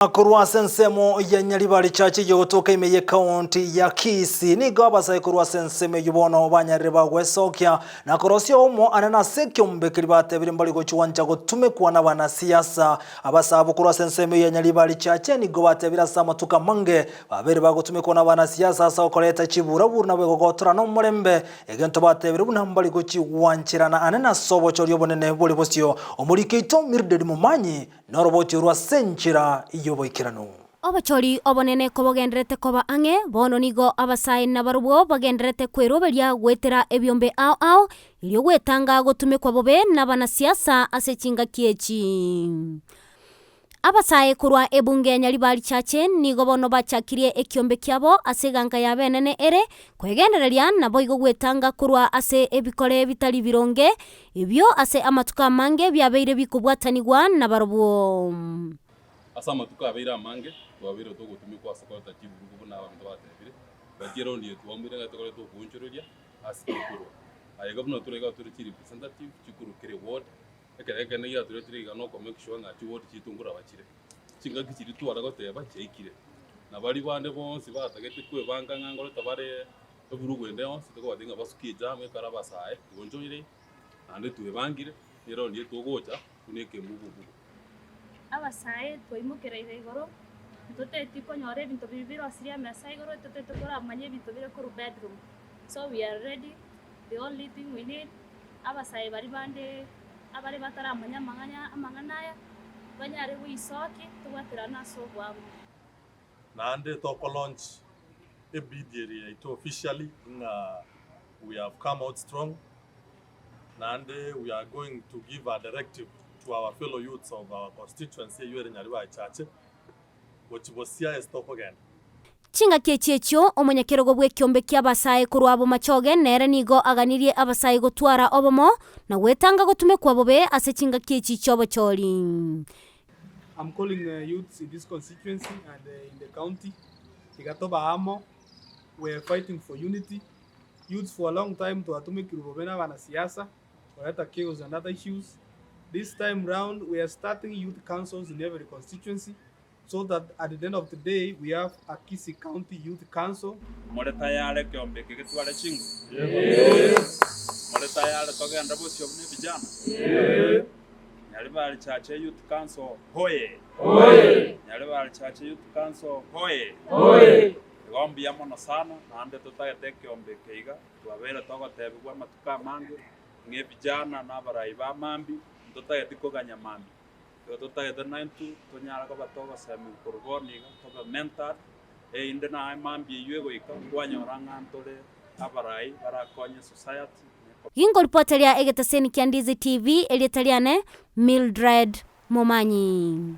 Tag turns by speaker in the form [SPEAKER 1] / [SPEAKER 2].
[SPEAKER 1] Korwa ase ensemo ya Nyaribari Church eyio gotoka ime y'ecounty ya Kisii, nigo abasae korwa ase ensemo eyio bono banyarire bagwesokia na korosia omo anene ase ekiombe keria batebire mbari gochwancha gotumekwa nabanasiasa. Abasae abwo korwa ase ensemo eyio ya Nyaribari Church nigo batebire ase amatuko amange babere bagotumekwa nabanasiasa ase okoreta chiburaburu nabo egogotora nomorembe egento batebire buna mbari gochigwancherana anene ase obochori obonene bore bosio. Omoriki oito Mildred Momanyi Noroboti orwo ase enchera y'oboikeranu.
[SPEAKER 2] Obochori obonene kobogendererete koba ang'e, bono nigo abasae nabarobwo bagendererete kweroberia goetera ebiombe ao ao, erio gwetanga gotumekwa bobe nabanasiasa ase chingaki echi. Abasae korwa ebunge ya Nyaribari Chache nigo bono bachakirie ekiombe kiabo ase eganka yabo enene ere kwegendereria naboigo gwetanga korwa ase ebikore bitari bironge Ebio ase amatuko amange biabeire bikobwatanigwa nabarobwo.
[SPEAKER 3] Ase amatuko abeire amange twabeire togotumekwa ase koreta chiburugu buna abanto batebire, but eraundi eye twaumire ng'a tokoreta okoonchoreria ase tokorwa. Aye iga buna tore iga tore chirepresentative chikorwa kera eward, ekero ekenene giatoretire iga noko make sure ng'a chiward chiaito nkoraba chire. Chingaki chiria tware goteba chiaikire, na baria bande bonsi batagete kwebanga ng'a nkoreta bare Eburugu ende yonsi tokobatebia ng'a basukie ejamu ekero abasae tgonchoire, naende twebangire, nero ndiye togocha buna ekembugu-mbugu.
[SPEAKER 4] Abasae twaimokereire igoro, ntoteti konyora ebinto biria birosirie emesa igoro, totete koramanya ebinto bire korwa bedroom. So we are ready, the only thing we need, abasae baria bande abare bataramanya amang'ana amang'ana aya, banyare goisokia, tobwaterane ase oboamo.
[SPEAKER 5] Naende toko launch ebid eri yaito officially ng'a we have come out strong naende we are going to give a directive to our fellow youths of our constituency eywo ere Nyaribari Chache gochi bosia ase tokogenda.
[SPEAKER 2] Chingaki echi echio omonyakerogo bw'ekiombe ki'abasae korwa Bomachoge nere nigo aganirie abasae gotwara obomo na gwetanga gotumekwa bobe ase chingaki echi chi'obochori.
[SPEAKER 6] I'm calling youths in this constituency and in the county, tiga tobe amo, we are fighting for unity, youths for a long time twatumekirwe bobe na abanasiasa koreta chaos and other issues, this time round we are starting youth councils in every constituency so that at the end of the day we have a Kisii County Youth Council.
[SPEAKER 7] More tayare ekeombe eke getware chinguru? More tayare togende bosio buna ebijana? Nyaribari Chache Youth Council hoye! Nyaribari Chache Youth Council hoye! Igo mbuya mono sana, naende totagete ekeombe eke iga, twabeire togotebigwa amatuko amange, ng'a ebijana na abarai ba mambia, ntotageti koganya mambia. Igo totagete naintwe tonyare koba togosemigwa korwa bono iga, tobe mentored, erinde naye mambia eywo egoika, kwanyora ng'a ntore abarai barakonye esociety.
[SPEAKER 2] Gingoripoteria egeteseni kia Ndizi TV, erieta riane Mildred Momanyi.